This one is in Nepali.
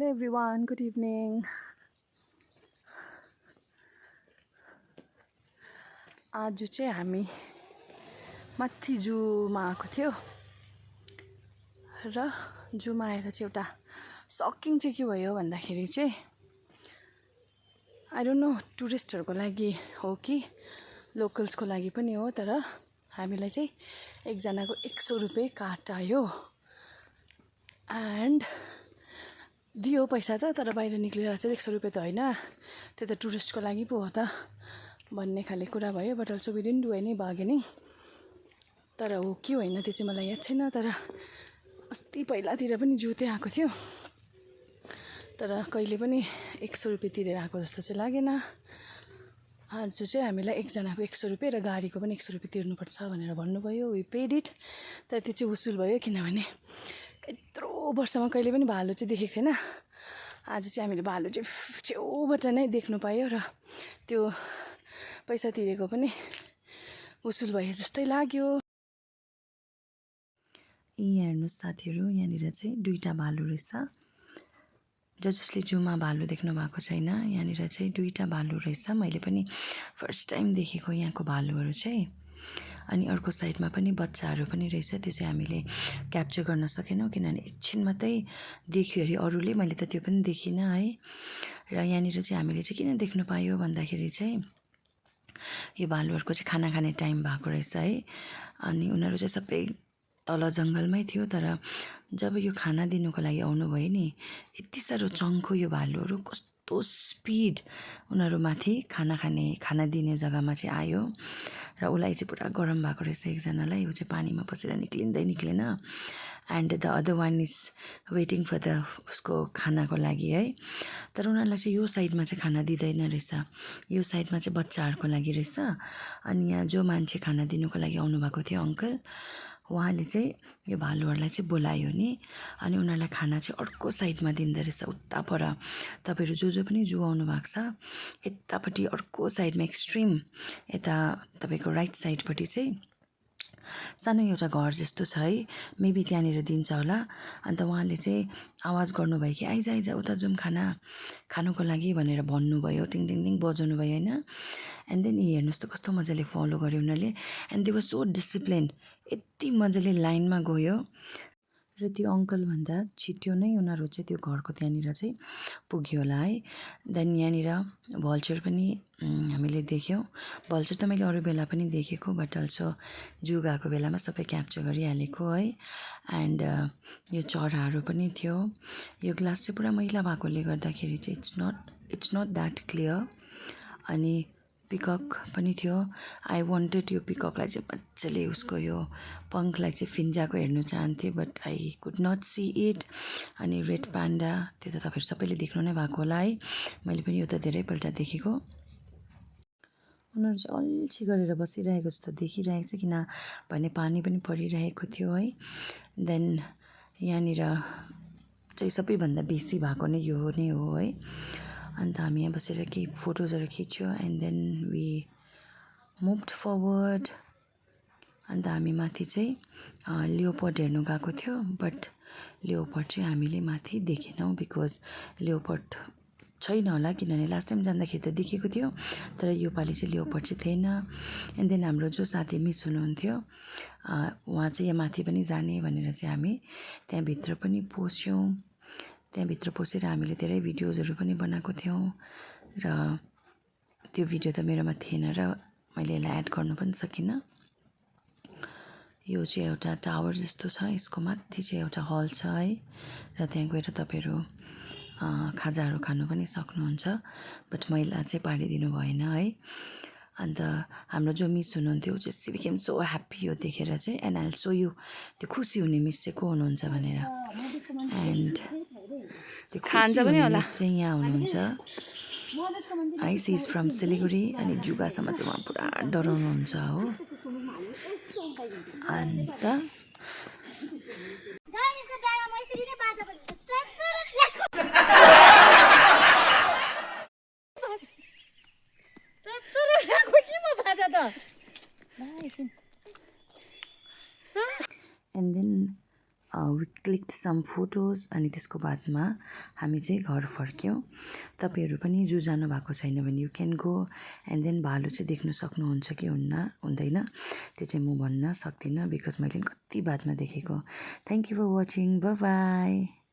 everyone, good evening. आज चाहिँ हामी माथि जूमा आएको थियो र जूमा आएर चाहिँ एउटा सकिङ चाहिँ के भयो भन्दाखेरि चाहिँ आई डोन्ट नो टुरिस्टहरुको लागि हो कि लोकल्सको लागि पनि हो, तर हामीलाई चाहिँ एकजनाको 100 रुपैयाँ काट आयो एन्ड दियो पैसा त, तर बाहिर निक्लेर चाहिँ 100 रुपैयाँ त हैन, त्यो त टुरिस्टको लागि पो हो त भन्ने खाले कुरा भयो। But also we didn't do any bargaining, तर हो कि होइन त्यो चाहिँ मलाई याद छैन। तर अस्ति पहिलातिर पनि जुते आएको थियो, तर कहिले पनि 100 रुपैयाँ तिरेर आएको जस्तो चाहिँ लागेन। आज चाहिँ हामीलाई एकजनाको 100 रुपैयाँ र गाडीको पनि 100 रुपैयाँ तिर्नुपर्छ भनेर भन्नुभयो। वी पेड इट, तर त्यो चाहिँ वसुल भयो किनभने यत्रो वर्षमा कहिले पनि भालु चाहिँ देखेको थिएन। आज चाहिँ हामीले भालु चाहिँ छेउबाट नै देख्नु पायो र त्यो पैसा तिरेको पनि वसुल भए जस्तै लाग्यो। यहाँ हेर्नुहोस् साथीहरू, यहाँनिर चाहिँ दुईटा भालु रहेछ। जसले जूमा भालु देख्नु भएको छैन, यहाँनिर चाहिँ दुईटा भालु रहेछ। मैले पनि फर्स्ट टाइम देखेको यहाँको भालुहरू चाहिँ। अनि अर्को साइडमा पनि बच्चाहरू पनि रहेछ, त्यो चाहिँ हामीले क्याप्चर गर्न सकेनौँ किनभने एकछिन मात्रै देख्यो अरे अरूले, मैले त त्यो पनि देखिनँ है। र यहाँनिर चाहिँ हामीले चाहिँ किन देख्नु पायो भन्दाखेरि चाहिँ यो भालुहरूको चाहिँ खाना खाने टाइम भएको रहेछ है। अनि उनीहरू चाहिँ सबै तल जङ्गलमै थियो, तर जब यो खाना दिनुको लागि आउनुभयो नि, यति साह्रो चङ्खो यो भालुहरू, कस्तो स्पिड उनीहरू माथि खाना दिने जग्गामा चाहिँ आयो। र उसलाई चाहिँ पुरा गरम भएको रहेछ एकजनालाई, ऊ चाहिँ पानीमा पसेर निक्लिँदैन। And the other one is waiting for the उसको खानाको लागि है। तर उनीहरूलाई चाहिँ यो साइडमा चाहिँ खाना दिँदैन रहेछ, यो साइडमा चाहिँ बच्चाहरूको लागि रहेछ। अनि यहाँ जो मान्छे खाना दिनुको लागि आउनुभएको थियो अङ्कल, उहाँले चाहिँ यो भालुहरूलाई चाहिँ बोलायो नि, अनि उनीहरूलाई खाना चाहिँ अर्को साइडमा दिँदो रहेछ, उता पर। तपाईँहरू जो पनि जू आउनु भएको छ, यतापट्टि अर्को साइडमा एक्सट्रिम यता तपाईँको राइट साइडपट्टि चाहिँ सानो एउटा घर जस्तो छ है, मेबी त्यहाँनिर दिन्छ होला। अन्त उहाँले चाहिँ आवाज गर्नुभयो कि आइज उता जाउँ खानुको लागि भनेर भन्नुभयो, टिङ टिङ टिङ बजाउनु भयो होइन। एन्ड देन हेर्नुहोस् त कस्तो मजाले फलो गर्यो उनीहरूले, and they was so discipline, यति मजाले लाइनमा गयो। र त्यो अङ्कलभन्दा छिट्यो नै उनीहरू चाहिँ त्यो घरको त्यहाँनिर चाहिँ पुग्यो होला है। देन यहाँनिर भल्चर पनि हामीले देख्यौँ। भल्चर त मैले अरू बेला पनि देखेको, बट अल्सो जू गएको बेलामा सबै क्याप्चर गरिहालेको है। एन्ड यो चराहरू पनि थियो। यो ग्लास चाहिँ पुरा मैला भएकोले गर्दाखेरि चाहिँ इट्स नट द्याट क्लियर। अनि पिकक पनि थियो। आई वान्टेड यो पिककलाई चाहिँ मजाले उसको यो पङ्खलाई चाहिँ फिन्जाको हेर्नु चाहन्थेँ, but I could not see it. अनि रेड पान्डा, त्यो त तपाईँहरू सबैले देख्नु नै भएको होला है, मैले पनि यो त धेरैपल्ट देखेको। उनीहरू चाहिँ अल्छी गरेर बसिरहेको जस्तो देखिरहेको छ, किनभने पानी पनि परिरहेको थियो है। देन यहाँनिर चाहिँ सबैभन्दा बेसी भएको नै यो नै हो है। अन्त हामी यहाँ बसेर केही फोटोजहरू खिच्यो, and then we moved forward. अन्त हामी माथि चाहिँ लियोपर्ड हेर्नु गएको थियो, बट लियोपर्ड चाहिँ हामीले माथि देखेनौँ, बिकज लियोपर्ड छैन होला, किनभने लास्ट टाइम जाँदाखेरि त देखेको थियो, तर योपालि चाहिँ लियोपर्ड चाहिँ थिएन। एन्ड देन हाम्रो जो साथी मिस हुनुहुन्थ्यो, उहाँ चाहिँ यहाँ माथि पनि जाने भनेर चाहिँ हामी त्यहाँभित्र पनि पस्यौँ। त्यहाँभित्र पसेर हामीले धेरै भिडियोजहरू पनि बनाएको थियौँ, र त्यो भिडियो त मेरोमा थिएन र मैले यसलाई एड गर्नु पनि सकिनँ। यो चाहिँ एउटा टावर जस्तो छ, यसको माथि चाहिँ एउटा हल छ है, र त्यहाँ गएर तपाईँहरू खाजाहरू खानु पनि सक्नुहुन्छ, बट मैला चाहिँ पारिदिनु भएन है। अन्त हाम्रो जो मिस हुनुहुन्थ्यो ऊ चाहिँ बिकेम सो ह्याप्पी यो देखेर चाहिँ, एन्ड आइल सो यु त्यो खुसी हुने मिस चाहिँ को हुनुहुन्छ भनेर। एन्ड त्यो खुसी हुने मिस चाहिँ यहाँ हुनुहुन्छ है, सी इज फ्रम सिलगढी। अनि जुगासम्म चाहिँ उहाँ पुरा डराउनुहुन्छ हो। अन्त and then we clicked clicked some photos अनि त्यसको बादमा हामी चाहिँ घर फर्क्यौँ। तपाईँहरू पनि जू जानु भएको छैन भने you can go and then भालु चाहिँ देख्न सक्नुहुन्छ कि हुँदैन त्यो चाहिँ म भन्न सक्दिनँ बिकज मैले कति बादमा देखेको। Thank you for watching, bye by.